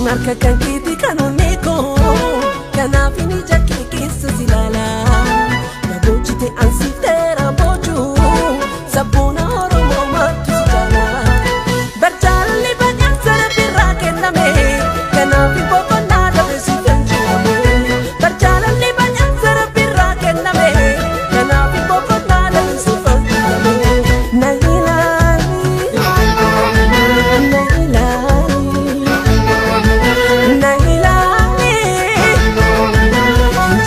Kun harka kan keetii kan onnee koo kanaaf inni ija kee keessa si ilaala. Na boojite ansiifteera boojuu sabboona Oromoo maaltu si jaala. Barjaalli badhaasa rabbiirraa kenname kanaaf boqonnaa dhabe si kan jirame. Barjaalli badhaasa rabbiirraa kenname kanaaf boqonnaa dhabe si kan jirame. Na ilaali, na ilaali. Na ilaali,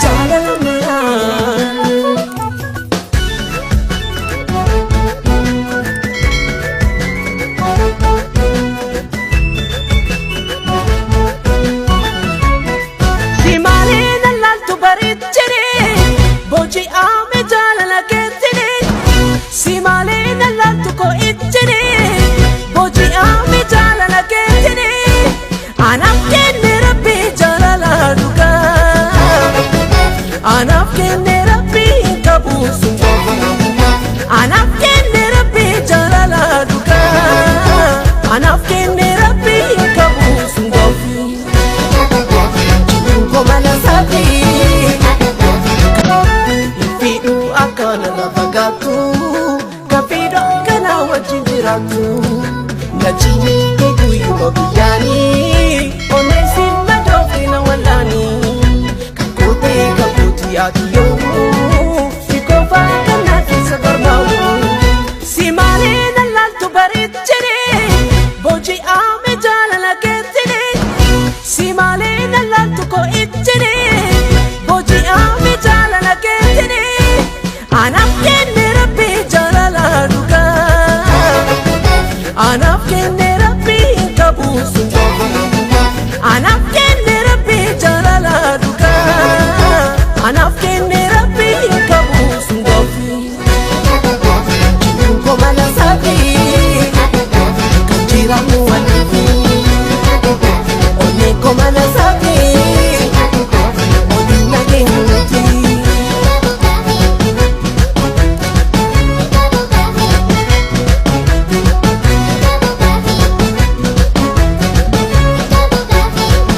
jaalalummaa. Simaaleen alaaltu bareechine booji'ame jaalala keettine. Simaaleen alaaltu ko'ichine booji'ame jaalala keettine. Anaaf kenne Rabbi jaalala dhugaa. Anaaf kenne Rabbi hin qabu sun Anaaf kenne Rabbi jaalala dhugaa. Anaaf kenne Rabbi hin qabu sun Komala safi Fiidhu akkana lafa gaatu ka fiidhu akkana wajjin jiraatu. Na ciniinte guyyuma guyyaanii onneessi madoofte na wallaanii. Kakkootee kakkooti ati yoomuu si qofaa kan na keessa barbaadu. Si maalee na laaltu bareechine booji'ame jaalala keettine. Si maalee na laaltu ko'ichine booji'ame jaalala keettine. Anaaf kenne Rabbi jaalala dhugaa. Anaaf kenne Rabbi hin qabu sun Anaaf kenne Rabbi jaalala dhugaa. Anaaf kenne Rabbi hin qabu sun Jiruun koo mana saafi kan jiraannu waliifi. Onneen koo mana